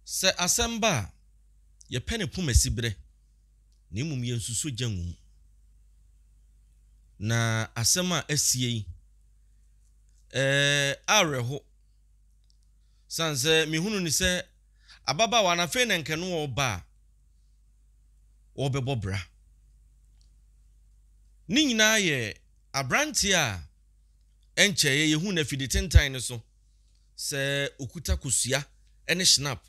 Sɛ asɛm ba a, yɛpɛ ne poma siberɛ, na mmom yɛnsuso gya ngu mu. Na asɛm a asie yi, ɛɛ awerɛho. Sane sɛ mehunu ne sɛ ababaawa no afei na nka ne ɔreba a ɔrebɛbɔ bra. Ne nyinaa yɛ aberanteɛ a ɛnkyɛeɛ yɛhuu no afidi tentan no so sɛ ɔkuta kosua ne schnapp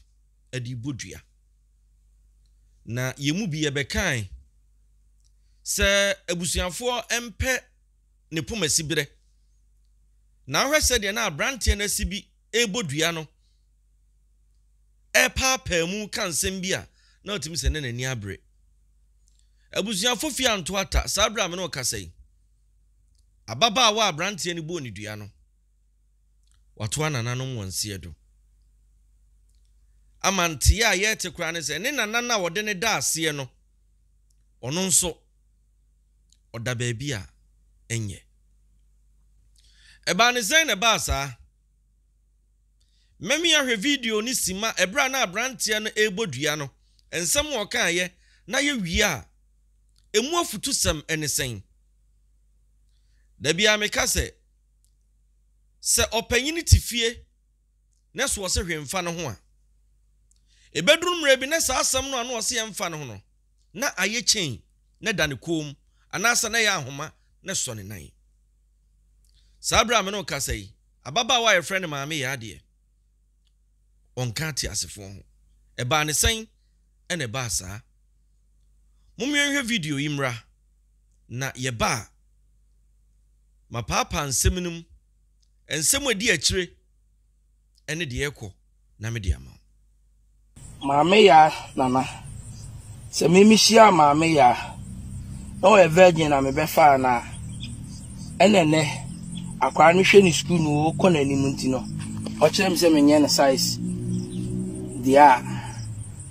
de rebɔ dua. Na yɛn mu bi yɛbɛkae sɛ abusuafoɔ mpɛ ne poma siberɛ. Na wohwɛ sɛdeɛ na aberanteɛ no asi bi rebɔ dua no, repaapaa mu ka nsɛm bi a na ɔtumi sɛ na n'ani abere. Abusuafo fie anto ata saa bere a me ne wo kasa yi. Ababaawa a aberanteɛ no bɔɔ ne dua no, watoa nananom wɔn nseɛ do. Ama nteɛ a yɛrete koraa ne sɛ ne nana no a ɔde no da aseɛ no, ɔno nso ɔda baabi a ɛnyɛ. Ɛbaa ne sɛn na ɛbaa saa? Mami ahwɛ video no simma ɛberɛ a na aberanteɛ no rebɔ dua no, nsɛm a ɔkaeɛ, na yɛwie a, ɛmu afutusɛm ne sɛn? Da biara meka sɛ, sɛ ɔpanyin te fie na so ɔse hwee mfa ne ho a, ɛbɛduru mmerɛ bi na saa asɛm no a na ɔse ɛmfa ne ho no, na ayɛ chain na ɛda ne kɔn mu anaasɛ na ɛyɛ ahoma na ɛsɔ ne nan. Saa berɛ a me ne wo kasa yi, ababaawa a yɛfrɛ no Maame Yaa deɛ, ɔnka ateasefoɔ ho. Ɛbaa ne sɛn na ɛbaa saa? Mommyɛnhwɛ video yi mmra, na yɛba a, mapaapaa nsɛm no mu, nsɛm a ɛdi akyire ne deɛ ɛrekɔ na mede ama wo. Maame Yaa Nana, sɛ me mehyiaa Maame Yaa na ɔyɛ virgin na mebɛfaa no a, ɛna ɛnɛ akwadaa no hwɛ ne sukuu no ɔkɔ n'anim nti no, ɔkyerɛ me sɛ menyɛ no size deɛ a.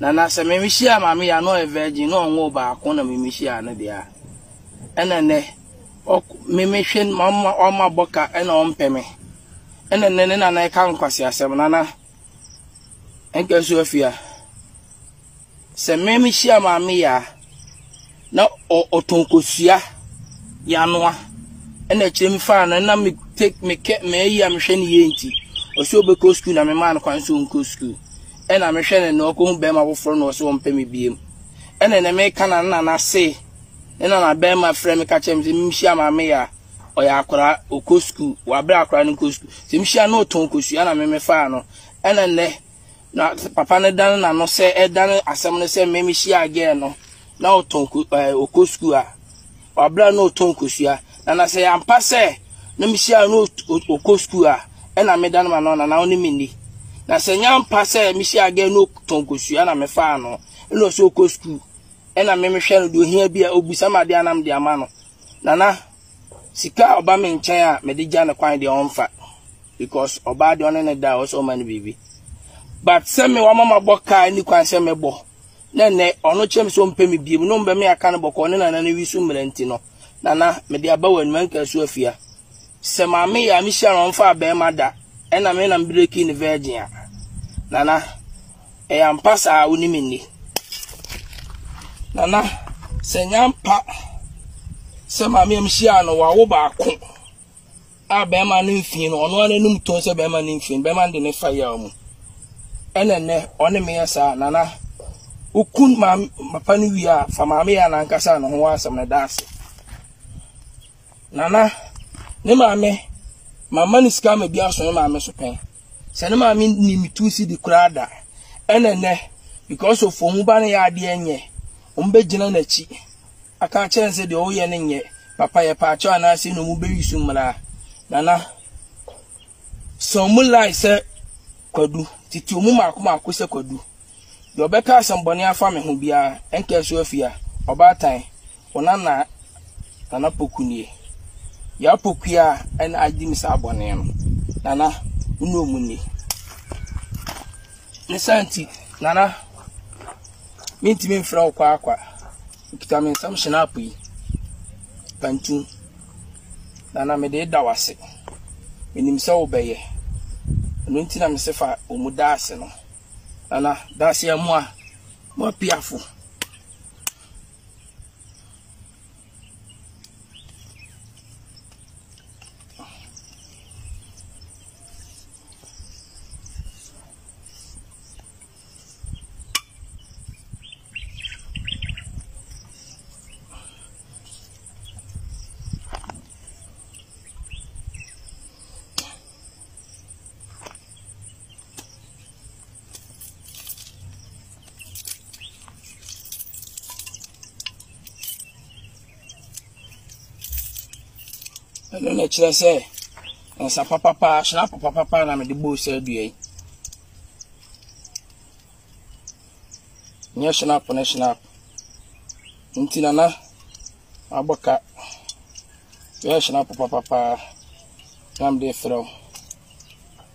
Nana, sɛ me mehyiaa Maame Yaa na ɔyɛ virgin na ɔnwoo baako na me mehyiaa no deɛ a, ɛna ɛnɛ me mehwɛ no ɔma bɔ ka ɛna ɔmpɛ me. Ɛna ɛnɛ ne nana ɛka nkwaseasɛm Nana. Nka nso afia. Sɛ me mehyia maame yaa na ɔtɔn kosua yanoa ɛna akyire me faa no na me take me kɛ me ayi a mehwɛ ne yie nti ɔsɛ ɔbɛkɔ sukuu na me maa no kwan sɛ ɔnkɔ sukuu ɛna mehwɛ no na ɔkɔhu bɛrima foforɔ na ɔsɛ ɔmpɛ me biem ɛna ɛnɛ meka na nana se ne nana bɛrima frɛ me ka kyerɛ me sɛ mehyia maame yaa ɔyɛ akwadaa, ɔkɔ sukuu, wabrɛ akwadaa no kɔ sukuu. Sɛ mehyia no ɔtɔn kosua na me mefaa no. Ɛna nnɛ, na papa no dane n'ano sɛ ɛdane asɛm no sɛ me mehyia girl no na ɔtɔn ko ɛɛ ɔkɔ sukuu a wabrɛ no ɔtɔn kosua. Na na sɛ yɛampa sɛ na mehyia no ɔkɔ sukuu a ɛna medane m'ano na na ɔne me nni. Na sɛ nyɛ ampa sɛ mehyia girl no ɔtɔn kosua na mefaa no ɛna ɔsɛ ɔkɔ sukuu ɛna me mehwɛ no deɛ ohia bi a ɔbisa me adeɛ a na mede ama no. Nana, sika a ɔba me nkyɛn a mede gya no kwan deɛ ɔmfa because ɔbaa deɛ ɔne ne da a ɔsɛ ɔma no biribi. But sɛ me wama mabɔ kaa ni kwan sɛ mɛbɔ na nnɛ ɔno kyerɛ me sɛ ɔmpɛ me biem na ɔmbɛ me aka no bɔkɔɔ ne nana no wi so mmerɛ nti no nana mede aba wɔ anim anka so afia. Sɛ maame yɛ a mehyia no ɔmfa abɛɛma da ɛna me na mebreki ne virgin a nana Ɛyɛ ampa saa wo ne me nni. Nana, sɛ ɛnyɛ ampa sɛ maame a mehyiaa no wawo baako a bɛrima no mfii no, ɔno ara n'anum tɔn sɛ bɛrima no mfii no, bɛrima no de ne fa yaw mu. Ɛna nnɛ ɔne me yɛ saa, Nana, wokun maame papa no wie a, fa maame yɛ anankasa ne ho asɛm no da ase. Nana, ne maame, mama no sika ma bi aso ne maame so pɛn. Sɛ ne maame nim me tu si di koraa da. Ɛna nnɛ, because of wɔn ba no yɛ adeɛ nyɛ, wɔn bɛgyina n'akyi aka akyerɛ no sɛ deɛ ɔyɛ no nyɛ papa yɛ paakyɛw anaasɛ na wɔn bɛyi so mmara. Nana, sɛ wɔn lie sɛ kwadu, tete wɔn mmaako mmaako sɛ kwadu. Deɛ ɔbɛka asɛmbɔne afa me ho biara, ɛnka so afia, ɔbaatan. Wo nana Nana Poku nie. Yaa Poku a ɛna adi me saa bɔne no. Nana, wo ne ɔmu ni. Ne saa nti, Nana, mentumi mfrɛ wo kwaakwa. Mekita me nsam hyinapo yi. Pantu. Nana, mede da wo ase. Menim sɛ wobɛyɛ. Ɛno nti na mese fa ɔmu da ase no. Nana, daseɛ mo a mo apiafo. Ɛno na ɛkyerɛ sɛ nsa papapa, hyena papapa na mede bɔɔ saa dua yi. Nyɛ hyena ne hyena. Nti nana mabɔ ka. Yɛ hyena papapa na mede frɛ wo.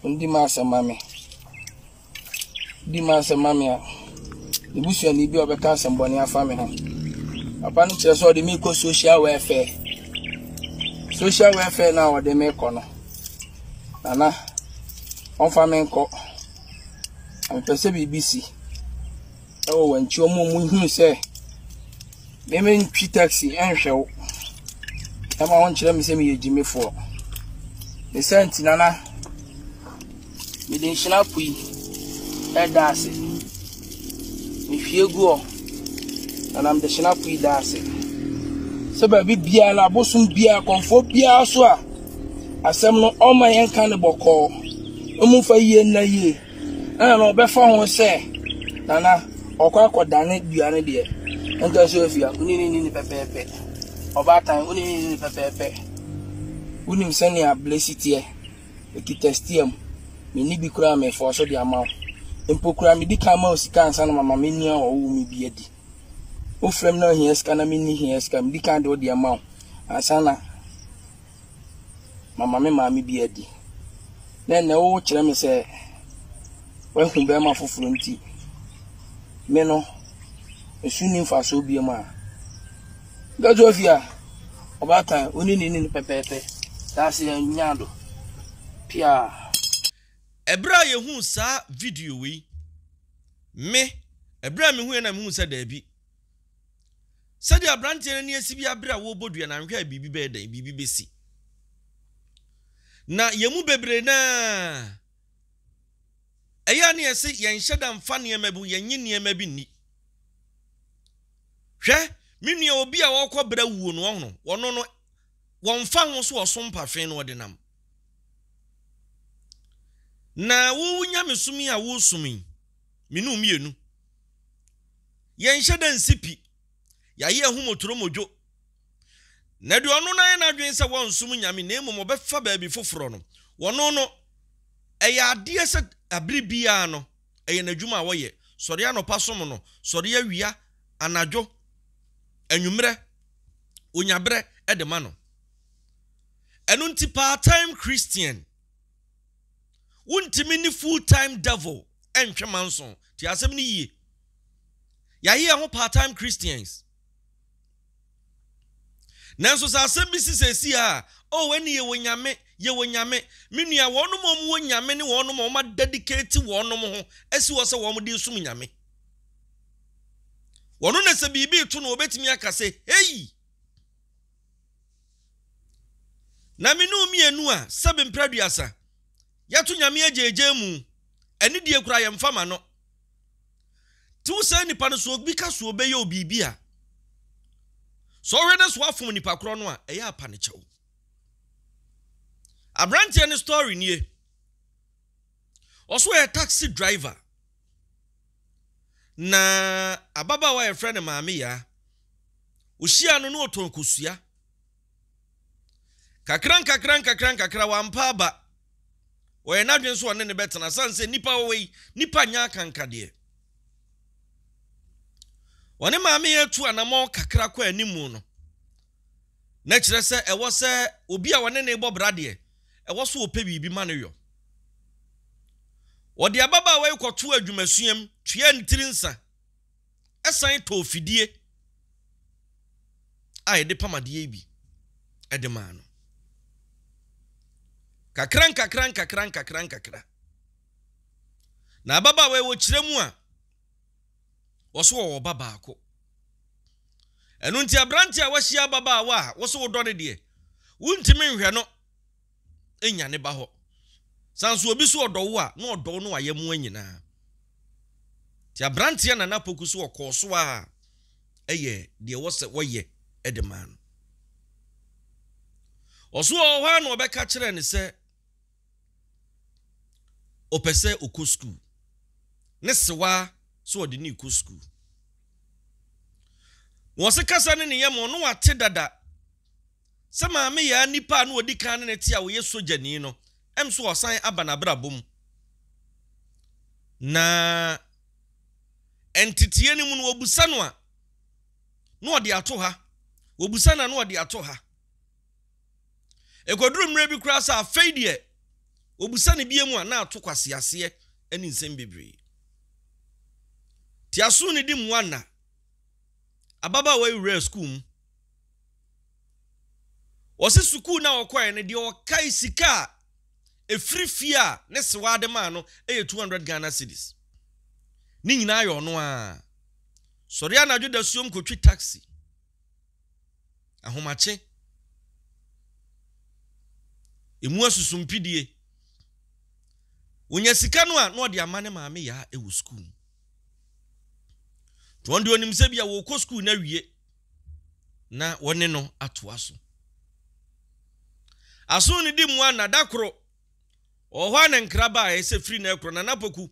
Ndi m'asɛm ma me. Di m'asɛm ma me a, me busuani bi a ɔbɛka asɛm bɔne afa me ho. Papa no kyerɛ sɛ ɔde me kɔ social welfare. Social welfare no a ɔde me kɔ no, nana, ɔmfa me nkɔ. Mepɛ sɛ biribi si ɛwɔ wɔn akyi wɔn a wɔhunu sɛ me mentwi taxi nhwɛ wo. Ɛma wɔnkyerɛ me sɛ meyɛ gyimifoɔ. Ne sɛ nti nana, mede nhyira po yi ɛda ase. Mehwie gu hɔ na na mede hyena po yi da ase. Sɛ baabi biara, abosom biara, kɔmfoɔ biara so a asɛm no ɔma yɛnka no bɔkɔɔ. Ɔmu mfa yie nna yie. Ɛna na ɔbɛfa ho sɛ nana ɔkɔ akɔdane dua no deɛ. Nka so afia, wo ne ne ni ne pɛpɛɛpɛ. Ɔbaatan, wo ne ne ni ne pɛpɛɛpɛ. Wonim sɛnea blesi teɛ. Mekita stia mu. Menni bi koraa a mefɔɔ so de ama wo. Mpo koraa medi kan ma wo sika ansa na mama me nua a ɔwoo me bi adi. Wofrɛ me na ohia sika na menni hia sika, medi kan de wo deɛ ma wo ansa na mama me maame bi adi. Na ɛnnɛ wokyerɛ me sɛ woahu bɛrima foforɔ nti, me no, me so nni mfasoɔ biom a. Gɛto afie a, ɔbaatan, wo ne ne ni no pɛpɛɛpɛ. Daase nya do. Piaa. Ɛberɛ a yɛhuu saa video wei, me, ɛberɛ a mehuiɛ na mehuu sɛ daabi. Sɛdeɛ aberanteɛ no ani asi bi aberɛ a wɔrebɔ dua no, anhwɛ a biribi bɛyɛ dɛn, biribi bɛsi. Na yɛn mu bebree no ara, ɛyɛ a ne yɛse yɛnhyɛ da mfa nneɛma bi ho, yɛnnye nneɛma bi nni. Hwɛ, me nua, obi a ɔrekɔ brɛ wuo no, ɔhono, ɔno no, wɔmfa ho so ɔso mpafe no ɔde nam. Na wo nyamesom yi a woresom yi, me ne wo mmienu, yɛnhyɛ da nsi pi, yɛayɛ ahumotoromodwo. Na deɛ ɔno no ayɛ n'adwene sɛ wɔnsom nyame na mmom ɔbɛfa baabi foforɔ no, ɔno no, ɛyɛ adeɛ sɛ abere biara no, ɛyɛ n'adwuma a ɔyɛ. Sɔre anɔpa som no, sɔre awia, anadwo, anwummerɛ, ɔnya berɛ de ma no. Ɛno nti part time Christian, wontumi ne full time devil ntwe manso. Tie asɛm no yie. Yɛayɛ yɛn ho part time Christians. Nanso sɛ asɛm bi si seesei a, oh, ɛne yɛwɔ Nyame, yɛwɔ Nyame. Me nua, wɔnom a wɔwɔ Nyame ne wɔnom a wɔadedicate wɔnom ho asi hɔ sɛ wɔn de resom Nyame. Wɔno na sɛ biribi reto no wɔbɛtumi aka sɛ, hei! Na me ne wo mmienu a, sɛbe mprɛ aduasa, yɛto Nyame agyeegyee mu, anidie koraa yɛmfa ma no. Nti wo saa nipa no sɛ obi ka sɛ ɔbɛyɛ wo biribi a, sɛ ɔhwɛ na sɛ wafom nipa korɔ no a, ɛyɛ apa ne kyɛw. Aberanteɛ no story nie. Ɔso ɔyɛ taxi driver. Na ababaawa a yɛfrɛ no Maame Yaa, ɔhyia no na ɔtɔn kosua. Kakra nkakra nkakra nkakra wampa aba. Ɔyɛ n'adwene sɛ ɔne no bɛtena sane sɛ nnipa wɔ hɔ yi, nnipa nyɛ akankadeɛ. Ɔne maame yɛ atu anamɔn kakra kɔ anim no, na kyerɛ sɛ ɛwɔ sɛ obi a ɔne ne bɔ bra deɛ, ɛwɔ so ɔpɛ biribi ma no yɔ. Ɔde ababaawa yi kɔtoo adwumasuam, tuaa ne tiri nsa, san tɔɔ fidie a yɛde pam adeɛ yi bi de maa no. Kakra nkakra nkakra nkakra nkakra. Na ababaawa yi wɔkyerɛ mu a, wɔso wɔwɔ ba baako. Ɛno nti aberante a wahyia ababaawa a wo so wodɔ no deɛ, wontumi nhwɛ no nya ne ba hɔ. San so obi so ɔdɔ wo a, na ɔdɔ wo ne w'ayɛmmoa nyinaa. Nti aberanteɛ Nana Poku so ɔkɔɔ so a ɛyɛ deɛ ɛwɔ sɛ wɔyɛ de maa no. Ɔso ɔwɔ hɔ a na ɔbɛka kyerɛɛ no sɛ ɔpɛ sɛ ɔkɔ sukuu. Ne sewaa sɛ ɔde no rekɔ sukuu. Na ɔse kasa ne ne yam ɔno wate dada sɛ maame yaa nipa a na ɔdi kan ne ne te a ɔyɛ sogyani no ɛm so ɔsan aba n'abrabɔ mu. Na nteteɛ no mu no wɔbusa no a na ɔde ato ha, wɔbusa no a na ɔde ato ha. Ɛkɔduru mmerɛ bi koraa sɛ afei deɛ wɔbusa no bie mu a na ato kwaseaseɛ ne nsɛm bebree. Tiaso ne di mmoa nna. Ababaawa yi wuraa sukuu mu. Wɔse sukuu no a ɔkɔeɛ no deɛ ɔkae sika a ɛfiri fie a ne sewaa de maa no yɛ 200 Ghana cedis. Ne nyinaa yɛ ɔno ara. Sɔre anadwo dasuom kɔtwi taxi. Ahomakye. Emu asusumpidie. Ɔnya sika no a na ɔde ama ne maame yaa wɔ sukuu mu. Nti wɔn deɛ ɔnim sɛ bi a wɔrekɔ sukuu no awie na wɔne no atoa so. Aso no di mu a na da koro ɔwɔ hɔ a na nkra baeɛ sɛ firi na ɛkorɔ Nana Poku.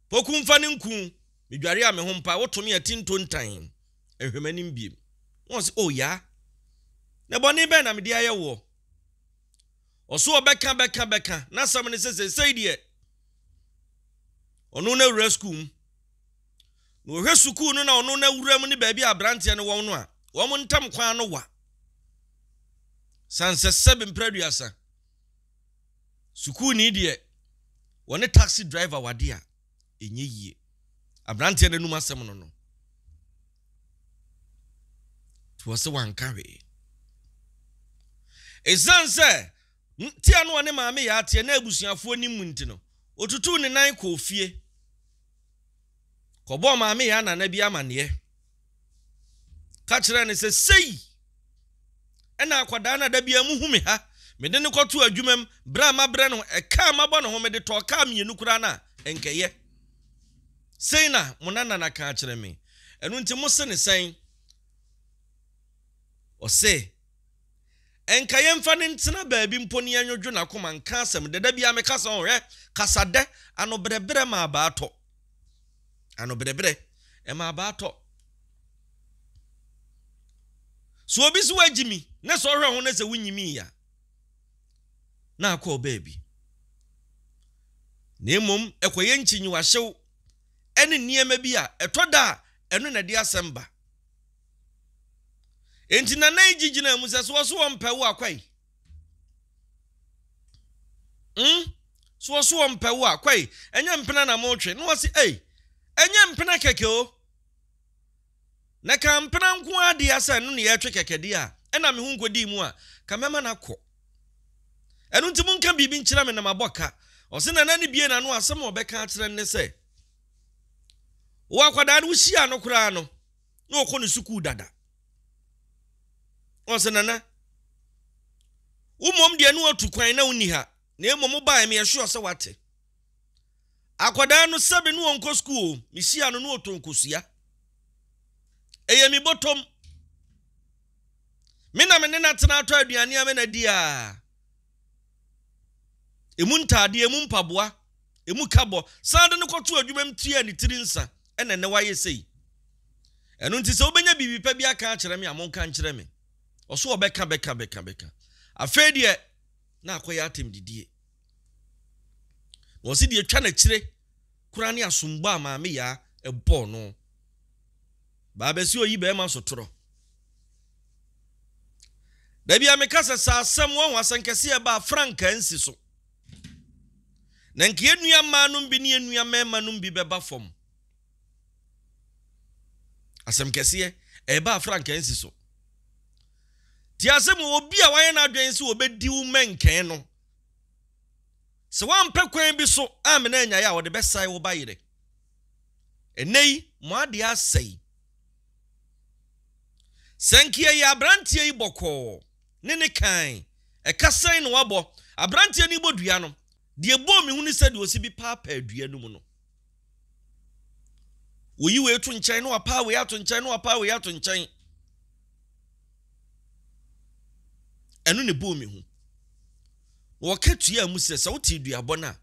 Poku mfa ne nku medware a me ho mpa woto me a ti ntontan nhwɛ m'anim biem. Na ɔse oh yaa na bɔne bɛn na mede ayɛ woɔ? Ɔso ɔbɛka bɛka bɛka n'asɛm ne sɛ seesei deɛ ɔno na awura sukuu mu. Na ɔhwɛ sukuu no na ɔno na awura mu ne baabi a aberanteɛ no wɔn no a, wɔn ntam kwan no wa. San sɛ sɛbe mprɛ aduasa. Sukuuni deɛ, wɔne taxi driver wade a, ɛnyɛ yie. Aberanteɛ no anum asɛm no no. Nti wɔ se wanka hwee. Ɛsiane sɛ tia no ɔne maame yɛ ateɛ na abusuafoɔ nim mu nti no, ɔtutuu ne nan kɔɔ fie kɔbɔɔ maame yɛ anana bi amanneɛ ka kyerɛɛ no sɛ sei ɛna akwadaa no a da biara muhu me ha mede no kɔto adwuma mu berɛ a mabrɛ no ɛka a mabɔ ne ho mede tɔɔ kaa mmienu koraa no a ɛnkɛyɛ sei na mo nana no aka akyerɛ me ɛno nti mo se ne sɛn ɔse Ɛnka yɛmfa no ntena baabi mpo na yɛnnwodwo n'akoma nka asɛm dɛ. Da biara meka sɛ, Hwɛ, kasadɛ, ano brɛbrɛ ma abaa tɔ. Ano brɛbrɛ ma abaa tɔ. So obi so wagyi mi na sɛ ɔhwɛ ho na sɛ wonyi mi a, na akɔ baabi. Na mmom ɛkɔyɛ nkyinyiwahyew ne nneɛma bi a ɛtɔ da a ɛno na ɛde asɛm ba. Enti Nana yi gye gyinaa mu sɛ, so ɔso ɔmpɛ wo a, kwae. Hmm? So ɔso ɔmpɛ wo a, kwae. Ɛnyɛ mpena na motwe. Na ɔse, ei, ɛnyɛ mpena kɛkɛ o. Na ka mpena nko ara deɛ sɛ ɛno ne yɛtwe kɛkɛ deɛ a, ɛna me ho nkɔdii mu a, ka mɛma no akɔ. Ɛno nti monka biribi nkyerɛ me na mabɔ ka. Ɔse Nana no bie n'ano asɛm a ɔbɛka akyerɛ no ne sɛ, wo akwadaa no wohyia no koraa no, na ɔkɔ ne sukuu dada. Ɔsɛ nana, wo mmom deɛ ne watu kwan na wonni ha, na mmom wobaeɛ meyɛ sure sɛ wate. Akwadaa no sɛbe ne ɔnkɔ sukuu o, mehyia no ne ɔtɔ nkosua. Ɛyɛ me bɔtɔm. Me na me ne no atena atɔ aduane a me na di a. Emu ntaadeɛ, emu mpaboa, emu kabɔ, san de no kɔto adwuma mu tuaa ne tiri nsa, ɛna ɛnɛ wayɛ sei. Ɛno nti sɛ wobɛnya biribi pa bi aka akyerɛ me a, monka nkyerɛ me. Ɔso ɔbɛka bɛka bɛka bɛka. Afei deɛ na akɔyɛ atɛm didie. Na ɔse deɛ twa n'akyire koraa ne asombɔ a maame yaa ɛbɔɔ no. Baa bɛsi oyi bɛrima sotorɔ. Da bi a meka sɛ sɛ asɛm wɔn asɛnkɛseɛ ɛba a frankaa nsi so. Na nka yɛn nua mmaa nom bi ne yɛn nua mmarima nom bi bɛba fam. Asɛm kɛseɛ ɛreba a frankaa nsi so. Te asɛm obi a wayɛ n'adwene sɛ ɔbɛdi wo mmɛnkɛn no. Sɛ woampɛ kwan bi so ammena anyae a, ɔde bɛsae wo ba yerɛ. Ɛnnɛ yi, mo adeɛ asɛe. Sɛ nka yɛyɛ aberanteɛ yi bɔkɔɔ ne ne kann, ɛka sɛn na wabɔ? Aberanteɛ no rebɔ dua no, deɛ ɛbɔɔ me hu ne sɛdeɛ ɔsi bi paapaa dua no mu no. Wɔyi wei to nkyɛn na wapaa wei ato nkyɛn na wapaa wei ato nkyɛn. Ɛno na ɛbɔɔ me hu. Na wɔka tuaa mu sɛ, sɛ wotee duabɔ no a,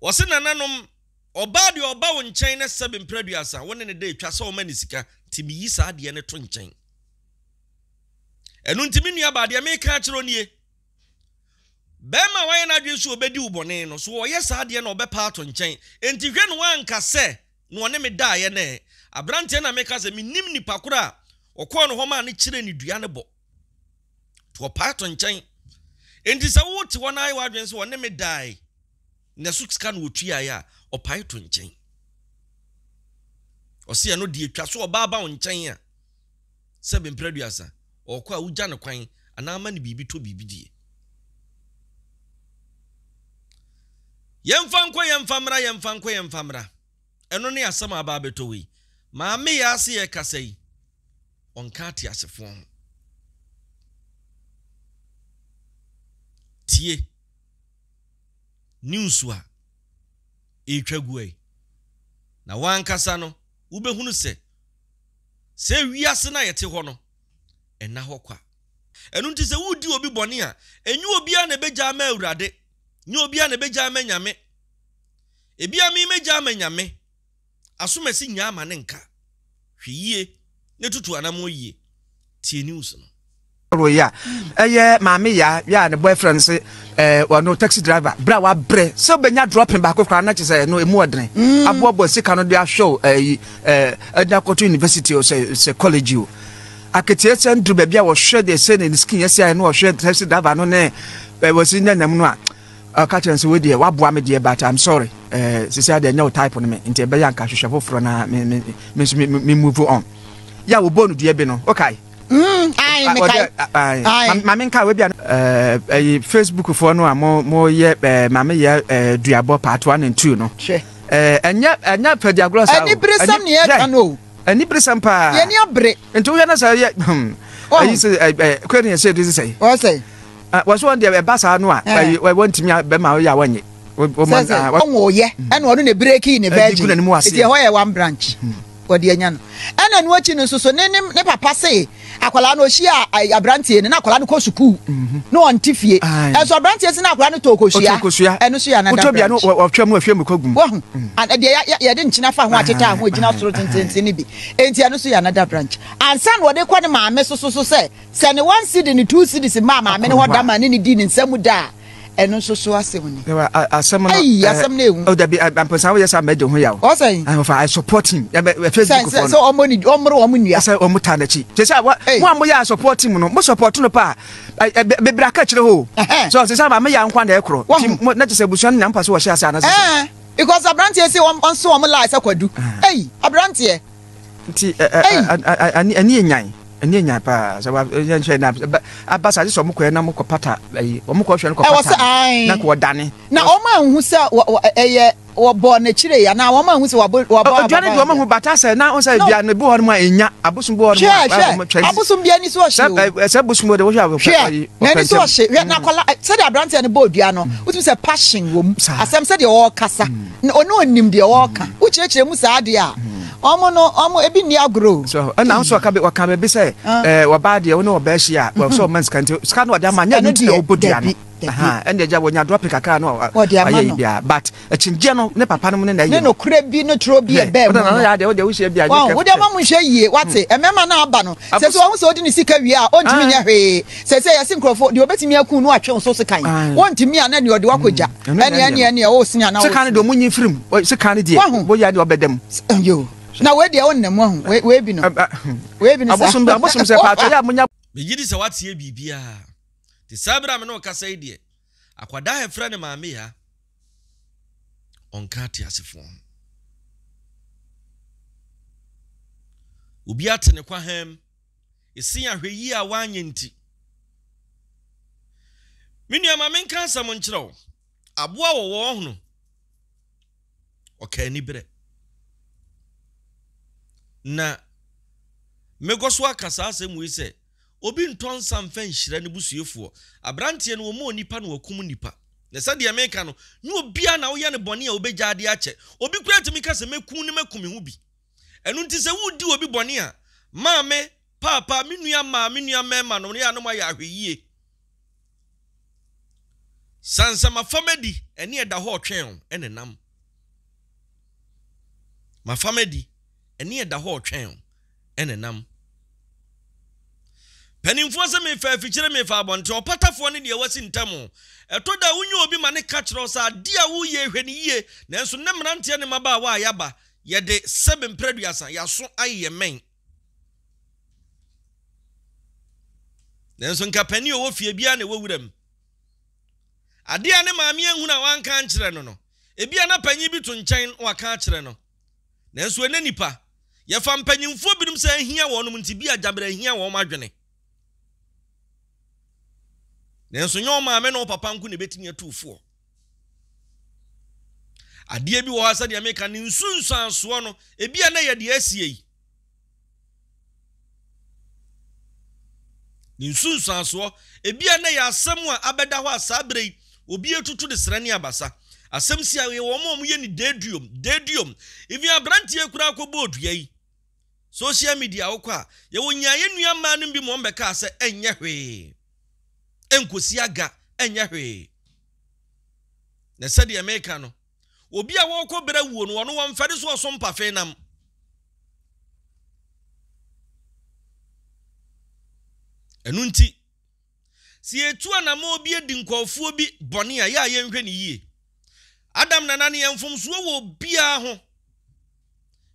wɔse nananom, ɔbaa deɛ ɔba wo nkyɛn na sɛbe mprɛ aduasa, wo ne no da atwa sɛ ɔma ne sika, nti meyi saa adeɛ no to nkyɛn. Ɛno nti me nuabaa, deɛ meka akyerɛ wo nie, bɛrima a wayɛ n'adwene sɛ ɔbɛdi wo bɔne no, so ɔyɛ saa adeɛ no a ɔbɛpa ato nkyɛn. Enti hwɛ no wanka sɛ na ɔne me daeɛ no ɛ. Aberanteɛ no na meka sɛ mennim nipa korɔ a ɔkɔɔ ne hɔ maa no kyerɛɛ ne dua no bɔ. Nti ɔpae to nkyɛn. Enti sɛ wote hɔ na ayɛ w'adwene sɛ ɔne me dae na ɛso sika na ɔtuaeɛ a, ɔpae to nkyɛn. Ɔse ɛno deɛ twa so ɔbaa ba wo nkyɛn a, sɛ bemprɛ aduasa, ɔkɔ a wogya no kwan anaa ama no biribi tɔ biribi die. Yɛmfa nkɔ yɛmfa mmra, yɛmfa nkɔ yɛmfa mmra. Ɛno ne asɛm a aba abɛtɔ wei. Maame yɛ ase yɛkasa yi, ɔnka ateasefoɔ ho. Tie news a ɛretwa gu yi, na w'ankasa no wobɛhunu sɛ sɛ wiase no a yɛte hɔ no, ɛnna hɔ kwa. Ɛno nti sɛ woredi obi bɔne a, ɛnyɛ obiara na ɛbɛgya ama Awurade, nyɛ obiara na ɛbɛgya ama Nyame. Ebia me mɛgya ama Nyame, Asomasi nyaa ma ne nka. Hwɛ yie na tutu anamɔ yie. Tie news no. Roy a ɛyɛ maame ya yɛ a ne boyfriend se ɛɛ ɔno taxi driver bere a wabrɛ sɛ ɔbɛnya dropping baako koraa na kyerɛ sɛ ɛno emu ɔdene mm. aboaboa sika no de ahwɛ o ɛyi ɛɛ ɛde akɔto university o sɛ sɛ college o akatua sɛ nduru baabi a wɔhwɛ deɛ sɛ ne skin yɛ sɛ ayɛ no wɔhwɛ taxi driver no ne ɛɛ wɔsi nyɛ nam no a Ɔka kyerɛ no sɛ wei deɛ waboa me deɛ but I'm sorry eh, sisi adeɛ nyɛ wo type no me nti ɛbɛyɛ anka hwehwɛ foforɔ na me me me nso me me move on. Yɛ a wɔbɔɔ no dua bi no wokae? Mm, ae, mekae. Ae, maame nka wei bia ɛyi Facebook foɔ no a mo mo yɛ maame yɛ duabɔ part 1 and 2 no. Hwɛ. Ɛnyɛ ɛnyɛ fɛdi agorɔ saa o. Aniberesɛm ne yɛka no o. Aniberesɛm paa. Yɛn ani abere. Nti wohwɛ na sɛ yɛ hmm ɛyi sɛ ɛ kwan yɛ sɛ ɛdi sɛ. Wɔsɛ. Wɔsɛ wɔn deɛ ɛba saa no a ɛyi wɔntumi bɛma ɔyɛ a wɔnyɛ. Sɛ sɛ ɔnwo yɛ ɛna ɔno na breki ne virgin eti ɛhɔ yɛ one branch wɔde anya no ɛna ɛno akyi no nso so ne ne ne papa se akwadaa no ɔhyia aberanteɛ no na akwadaa no kɔ sukuu na ɔnte fie ɛnso aberanteɛ si na akwadaa no tɔ kosua ɛno so yɛ another branch ɔtwa mu ahwɛ mu kɔ gum wahu deɛ yɛde nkyena fa ho akyeta ho gyina soro tententen no bi enti ɛno so yɛ another branch ansa na ɔde kɔ ne maame so so so sɛ Sɛ ne one cedi ne two cedis maa maame no hɔ da ma ne ne dii ne nsa mu da a, ɛno nso so asɛm ni. Asɛm no. Ayi, asɛm no ehu. Oh, dabi, ampɔnsa woyɛ sɛ mɛgye ho yaw. Ɔsɛn. Ahofa, I support him. Facebook fo no. Sɛ ɔmo ni ɔmoro ɔmo nua. Sɛ ɔmo taa n'akyi. Sɛ sɛ mo a mo yɛ I support him no, mo support no paa. Bebree aka kyerɛ hɔ. So sɛ sɛ maame yɛ nkwa na ɛkorɔ. Ti mo na kyerɛ sɛ abusua no nya mpa so wɔhyɛ ase anasɛ. Ɛɛ, because aberanteɛ sɛ wɔn nso wɔn lie sɛ kwadu. Ei, aberanteɛ. Nti ani ani enyan ani enyan paa sɛ wa yɛn hwɛ na aba sa sɛ ɔmo kɔ na ɔmo kɔ pata ɛyi ɔmo kɔ hwɛ no kɔ pata na kɔ ɔdane. Na ɔmo anhu sɛ ɛyɛ wɔbɔ n'akyire yi anaa wɔn anhu sɛ wɔbɔ wɔbɔ ababa. Odua ne deɛ ɔmo ahu bata sɛ na ɔsɛ dua no ebi wɔ hɔ nom a enya abosom bi wɔ hɔ nom a hwɛ hwɛ abosom bi ani so ɔhye o. Sɛ bosom de wɔhwɛ a hwɛ n'ani so ɔhye hwɛ na akɔla sɛdeɛ aberanteɛ no bɔ odua no wotumi sɛ passion wɔ mu asɛm sɛdeɛ ɔrekasa. Na ɔno ɔnim deɛ ɔreka. Wokyerɛkyerɛ mu saa deɛ a, wɔn no, wɔn ebi nni agorɔ o. So ɛna nso ɔka ɔka baabi sɛ ɛɛ ɔbaa deɛ ɔne ɔbaa hyia a wɔsɛ ɔma sika nti sika no ɔde ama nyɛ ɛno nti na ɔbɔ dua no. Ɛna agya wɔnya drɔpe kakra no ɔyɛ yi bia but akyingyeɛ no ne papa no mu ne na ɛyɛ. Ne nokorɛ bi ne torɔ bi ɛbɛɛ mu no. Wɔn wode ama mo nhwɛ yie wate mmarima no aba no sɛ sɛ wɔn sɛ ɔde ne sika wie a ɔntumi nyɛ hwee sɛ sɛ yɛse nkurɔfoɔ deɛ ɔbɛtumi aku no atwe wo so sekan wɔntumi a na deɛ ɔde wakɔgya ɛne ɛne ɛne ɛwɔ sin ana sekan no deɛ ɔmo nyi firim sekan no deɛ woyɛ deɛ ɔbɛda mu yo na wei deɛ ɔnna mu ahu wei bi no wei bi no sa abosom abosom sɛ paatwa yɛ a monya Megye di sɛ woateɛ biribiara. Te saa bere a me ne wo kasa yi deɛ, akwadaa a yɛfrɛ no Maame Yaa, ɔnka ateasefoɔ ho. Obi ate ne kwahan Esiane ahwɛyie a wanyɛ nti. Me nua ma menka asɛm nkyerɛ wo. Aboa wɔ wɔn hono. Ɔka aniberɛ. Na mekɔ so aka saa asɛm wei sɛ, obi ntɔ nsa mfa nhyira ne busuafoɔ. Aberanteɛ no, wɔma onipa na wakum nipa. Na sɛdeɛ meka no, nyɛ obiara na woyɛ no bɔne a ɔbɛgya adeɛ akyɛ. Obi koraa tumi ka sɛ, mɛku no maku me ho bi. Ɛno nti sɛ woredi obi bɔne a, maame, paapa, me nua mmaa, me nua mmarima nom, yɛ a na moayɛ ahwɛyie. Sane sɛ mafa madi, ɛne ɛda hɔ ɔtwɛn o, ɛna nam. Mafa madi, ɛne ɛda hɔ ɔtwɛn o, ɛna nam. Mpanimfoɔ sɛ mefa afikyire mefa abɔnten, ɔpatafoɔ ne deɛ wasi ntam o. Ɛtɔ da a wonya obi ma ne ka kyerɛ wo sɛ adeɛ a woreyɛ hwɛ no yie, nanso nnɛ mmeranteɛ ne mmabaawa a yɛaba, yɛde sɛbe mprɛduasa, yɛaso ayeyɛ mmɛn. Nanso nka panin a ɔwɔ fie biara na ɛwɔ wuram. Adeɛ a ne maame anhunu a wanka ankyerɛ no no, ebia na panyin bi to nkyɛn na waka akyerɛ no. Nanso ɛnnɛ nnipa, yɛfa mpanyimfoɔ binom sɛ ahia wɔnom nti bi a gyabere ahia wɔn adwene. Nanso nyɛ wo maame ne wo papa nko na ɛbɛtumi atu foɔ. Adeɛ bi wɔ hɔ a sɛdeɛ meka ne nsunsuansoɔ no, ebi a na yɛ deɛ asie yi. Ne nsunsuansoɔ, ebi a na yɛ asɛm a abɛda hɔ a saa berɛ yi obi atutu de srɛ ne abasa. Asɛm si a yɛ wɔn a wɔyɛ ne deduom, deduom. Even aberanteɛ koraa kɔbɔɔ dua yi. Social media wokɔ a, yɛwɔ nyaa yɛn nua mmaa no bi ma wɔn bɛkaa sɛ ɛnyɛ hwee. Ɛnkɔsi aga, ɛnyɛ hwee. Na sɛdeɛ meka no, obi a wɔrekɔ berɛ wuo no, ɔno wɔmfɛre so ɔso mpafe nam. Ɛno nti, sɛ yɛtu anammɔn bi adi nkurɔfoɔ bi bɔne a, yɛ a yɛnhwɛ no yie. Adam nana no yɛ mfomsoɔ wɔ obiara ho.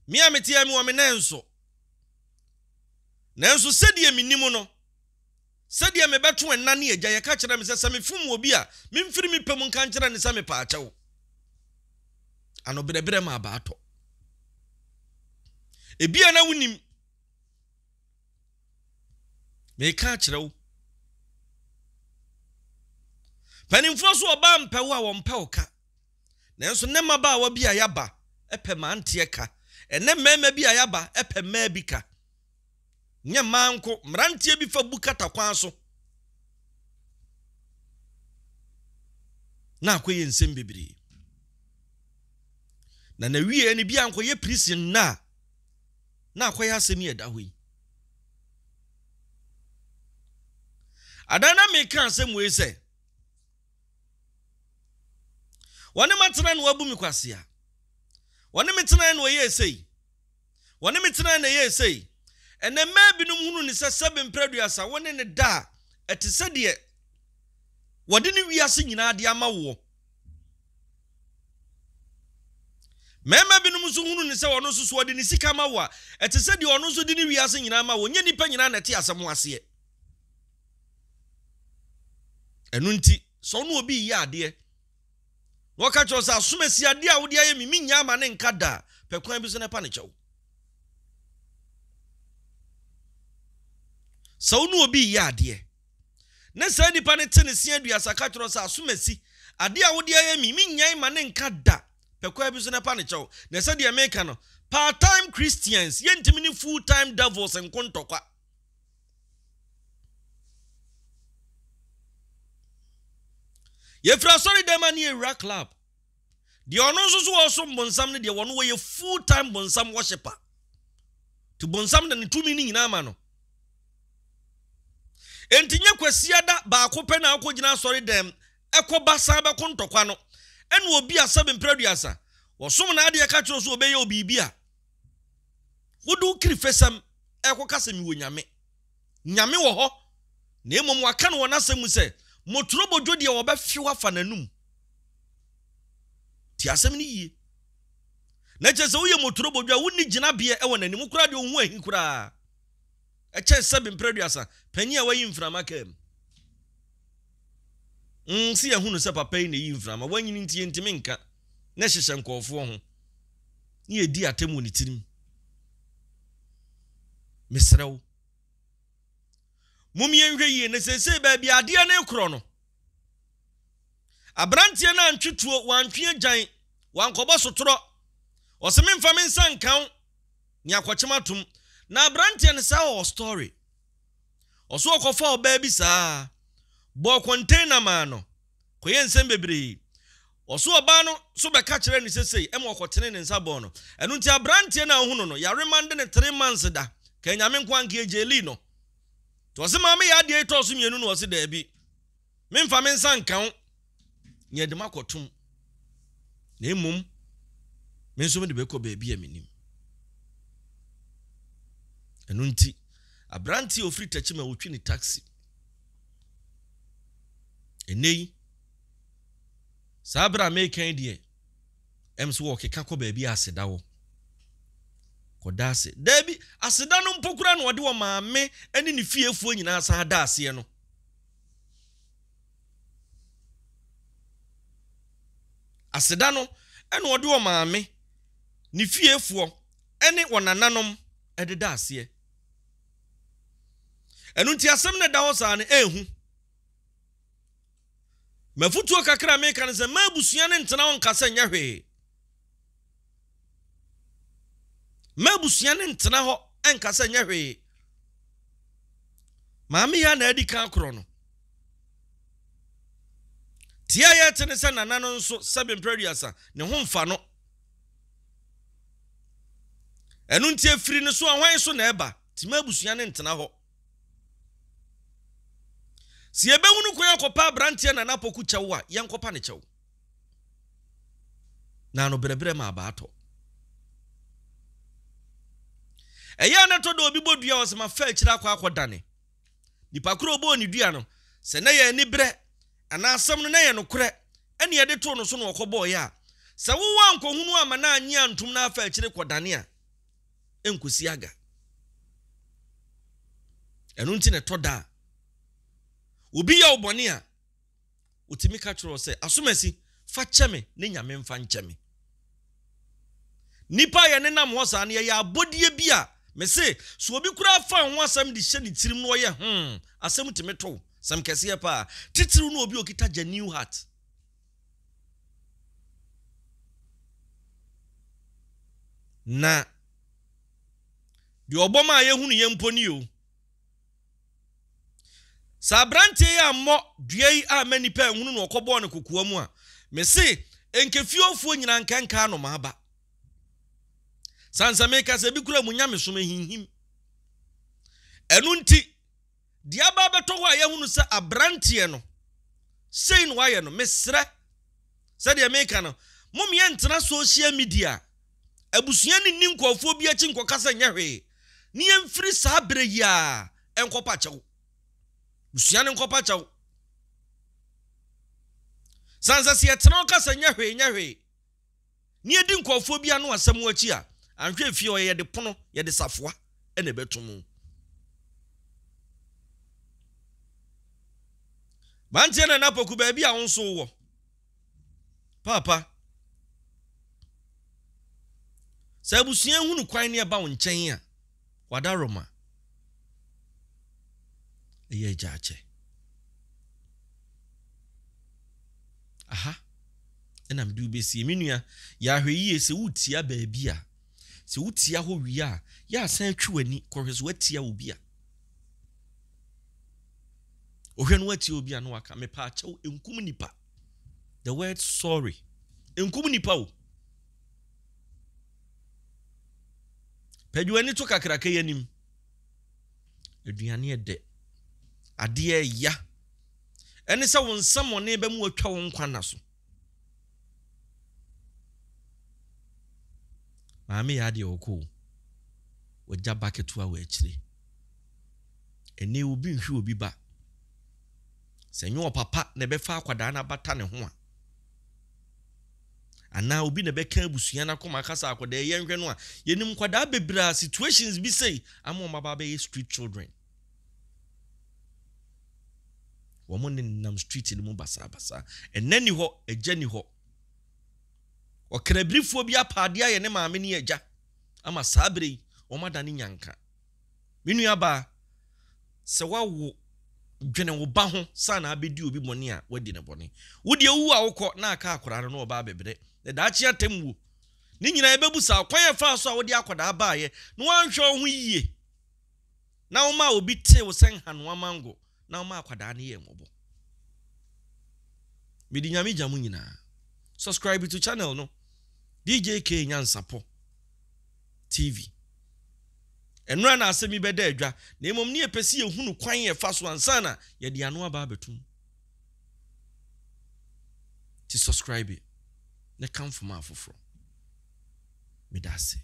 Me a mete ha mewɔ me nan so. Nanso sɛdeɛ menim no, Sɛdeɛ mebɛto ɛna ne agya, yɛka kyerɛ me sɛ, sɛ mefom obi a, memfiri me pɛ mu nka nkyerɛ no sɛ mepɛ akyɛw. Ano brɛbrɛ ma abaa tɔ. Ebia na wonim. Meka akyerɛ wo. Mpanimfoɔ so ɔbaa mpɛ wo a wɔmpɛ wo ka. Nanso nnɛ mmabaawa bi a yɛaba pɛ mmeranteɛ ka. Ɛnnɛ mmarima bi a yɛaba pɛ mmaa bi ka. Nyɛ mmaa nko, mmeranteɛ bi fa bu kata kwan so na akɔyɛ nsɛm bebree. Na n'awieɛ no bi ankɔyɛ prison nna a na akɔyɛ asɛm yi ɛda hɔ yi. Adan na meka asɛm wei sɛ wɔne matena na wabu me kwasea. Wɔne me tena na ɔyɛɛ sei. Wɔne me tenae na ɛyɛɛ sei. Ɛnnɛ mmaa binom hunu no sɛ sɛbe mprɛduasa wo ne no da a, ɛte sɛ deɛ wɔde ne wiase nyinaa de ama woɔ. Mmarima binom nso hunu no sɛ ɔno nso so ɔde ne sika ma wo a, ɛte sɛ deɛ ɔno nso de ne wiase nyinaa ma wo. Nyɛ nnipa nyinaa na ɛte asɛm aseɛ. Ɛno nti, sɛ wo ne obi reyɛ adeɛ, Na ɔka kyerɛ wo sɛ, Asomasi, adeɛ a wode ayɛ me, mennyaa ama ne nka da a, pɛ kwan bi so na ɛpa ne kyɛw. Sɛ wo ne obi reyɛ adeɛ, na saa nipa no te ne se aduasa ka kyerɛ wo sɛ, Asomasi, adeɛ a wode ayɛ me, mennyae ma ne nka da, pɛ kwan bi so na ɛpa ne kyɛw. Na sɛdeɛ meka no, part-time Christians, yɛntumi ne full-time devils nko ntɔkwa. Yɛfiri asɔre dɛm a ne yɛwura club. Deɛ ɔno nso so ɔsom bonsam no deɛ wɔn wɔyɛ full time bonsam worshiper. Nti bonsam de ne tumi no nyinaa ma no. Enti nyɛ kwasiada baako pɛ na akɔgyina asɔre dɛm ɛkɔba san bɛko ntɔkwa no. Ɛna obi a sɛbe mprɛ aduasa wɔsom n'adeɛ ka kyerɛ so ɔbɛyɛ obi a wode wo kirifesɛm ɛrekɔka sɛ mewɔ Nyame. Nyame wɔ hɔ, na mmom waka no wɔ n'asɛm mu sɛ, Motoro bodwo deɛ wɔbɛfew afa n'anum. Tie asɛm no yie. Na kyerɛ sɛ woyɛ motoro bodwo a wonni gyinabeɛ wɔ n'anim, wo koraa deɛ wo ho ahi koraa. Ɛkyɛn sɛbe mprɛ aduasa, panyin a wayi mframa kaa mu. Mm, sɛ yɛahunu sɛ papa yi na ɛyi mframa, wanyini nti yɛntumi nka, na ɛhyehyɛ nkɔɔfoɔ ho, ne yɛdi atɛm wɔ ne tirim. Mesrɛ wo, mom yɛnhwɛ yie na seesei baabi adeɛ no rekorɔ no, Aberanteɛ no antwe tuo, wantwe agyan, wankɔbɔ sotorɔ. Ɔse memfa me nsa nka wo, nea akɔkyem atom. Na aberanteɛ no saa ɔwɔ story. Ɔso ɔkɔfa ɔbaa bi saa, bɔɔ container maa no, kɔyɛ nsɛm bebree. Ɔso ɔbaa no so bɛka kyerɛɛ no sɛ sei, ɛma ɔkɔtenee ne nsa bɔɔ no. Ɛno nti aberanteɛ no a wohu no no, yɛaremande no three months da. Ka Nyame nko a anka yɛgyailee no. Nti ɔse maame yɛ adeɛ yi tɔɔ so mmienu no ɔse daabi. Memfa me nsa nka wo, na yɛde me akɔtom, na mmom me nso mede bɛkɔ baabi a menim. Ɛno nti, aberante a ɔfiri Techiman ɔtwi ne taxi. Ɛnnɛ yi, saa berɛ a meka yi deɛ, ɛm sɛ wɔkeka kɔ baabi a aseda wɔ. Kɔda ase. Daabi, aseda no mpo koraa na ɔde wɔ maame ne ne fiefoɔ nyinaa san da aseɛ no. Aseda no na ɔde ɔmaame, ne fiefoɔ ne ɔnananom de da aseɛ. Ɛno nti asɛm no ɛda hɔ saa no ɛnhu. M'afotuo kakra a meka no sɛ mma abusua no ntena hɔ nka sɛ nyɛ hwee. Mma abusua no ntena hɔ nka sɛ nyɛ hwee. Maame yi a na adi kan korɔ no. Tia a yɛte ne sɛ nana no nso sɛbe mprɛ aduasa ne ho mfa no. Ɛno nti efiri ne so a hwan so na ɛba? Nti mma abusua no ntena hɔ. Sɛ yɛbɛhunu kwan akɔpa aberanteɛ Nana Poku kyɛw a, yɛnkɔpa ne kyɛw. Na ano brɛbrɛ ma abaa tɔ. Ɛyɛ a na ɛtɔ da obi bɔ dua a ɔsɛ mafa akyire akɔ akɔdane. Nipa koro a ɔbɔɔ ne dua no, sɛ na yɛ aniberɛ anaa asɛm no na yɛ nokorɛ ɛne yɛde too no so na ɔkɔbɔeɛ a, sɛ wo woankɔhunu amma no annye antom na afa akyire kɔdane a, ɛnkɔsi aga. Ɛno nti na ɛtɔ da a, obi yɛ wo bɔne a, Otumi ka kyerɛ wo sɛ, Asomasi, fa kyɛ me ne Nyame mfa nkyɛ me. Nnipa a yɛnenam hɔ saa no, yɛyɛ abɔdeɛ bi a, mese, sɛ obi koraa fa ho asɛm de hyɛ ne tirim na ɔyɛ hmm, asɛm tumi to wo, sɛm kɛseɛ paa, titiriw ne obi a okita genuine heart. Na deɛ ɔbɔ maa yɛhunu yɛn mpo ni o. Sɛ aberanteɛ yi ammɔ dua yi amma nnipa anhunu na ɔkɔbɔɔ no kokoa mu a, mese nka fiefoɔ nyinaa nka nka anomaa ba. Sane sɛ meka sɛ ebi kura mu nyamesom ahinhim. Ɛno nti, deɛ aba abɛtɔ hɔ a yɛahunu sɛ aberanteɛ no sei na wayɛ no, mesrɛ sɛdeɛ meka no, mom yɛntena social media abusua no nni nkurɔfoɔ bi akyi nkɔka sɛ nyɛ hwee ne yɛmfiri saa berɛ yi ara nkɔpa kyɛw. Busua no nkɔpa kyɛw. Sane sɛ sɛ yɛtena hɔ ka sɛ nyɛ hwee nyɛ hwee ne yɛdi nkurɔfoɔ bi ano asɛm akyi a, anhwɛ efie hɔ yɛde pono, yɛde safoa na ɛbɛto mu. Banteɛ na Napoku baabi a wo nso wowɔ. Paapa, sɛ abusua hunu kwan ne ɛba wo nkyɛn a, w'adaworoma yɛ agya akyɛ. Aha ɛna mede wo bɛsie. Me nua, yɛ ahwɛyie sɛ wotia baabi a, sɛ wotia hɔ wie a, yɛ asan twe w'ani kɔhwɛ sɛ woatia obi a. Wohwɛ no woatia obi a na waka mepaakyɛw nkum nipa. The word sorry nkum nipa o. Pɛgye w'ani to kakraka yi anim. Aduane ɛdɛ. Adeɛ ɛya. Ɛne sɛ wo nsɛmɔne bɛmu atwa wo nkwa nna so. Maame yɛ adeɛ ɔkɔ o. Wagya ba ketewa wɔ akyire. Ɛnɛ obi nhwe obi ba. Sɛ nyɛ ɔpapa na ɛbɛfa akwadaa no abata ne ho a, anaa obi na ɛbɛka abusua no akoma aka sɛ akwadaa yi yɛnhwɛ no a, yɛnim nkwadaa bebree a situations bi sei ama wɔn aba abɛyɛ street children. Wɔn ne nam street no mu basabasa. Ɛnɛ ni hɔ, agya ni hɔ. Ɔkrabirifoɔ bi apaadeɛ ayɛ ne maame ne agya ama saa bere yi wɔn adane nyanka. Me nuabaa, sɛ woawo. Dwene wo ba ho saa na abɛdi obi bɔne a wadi no bɔne. Wo deɛ wowu a wokɔ na aka akwadaa no na ɔba abɛbrɛ. Na daakye atemmuo. Ne nyinaa yɛbɛbu saa kwan a ɛfaa so a wode akwadaa baeɛ na woanhwɛ wo ho yie na womaa obi tee wo sɛ nhanoa mango na womaa akwadaa no yɛɛ mmɔbɔ. Mede Nyame gya mo nyinaa. Subscribe to channel no DJ K Nyansapɔ TV. Ɛnora na asɛm yi bɛda adwa, na mmom ne yɛpɛ sɛ yɛhunu kwan yɛfa so ansa na yɛde ano aba abɛtom. Ti subscribe na kamfo ma afoforɔ. Meda ase.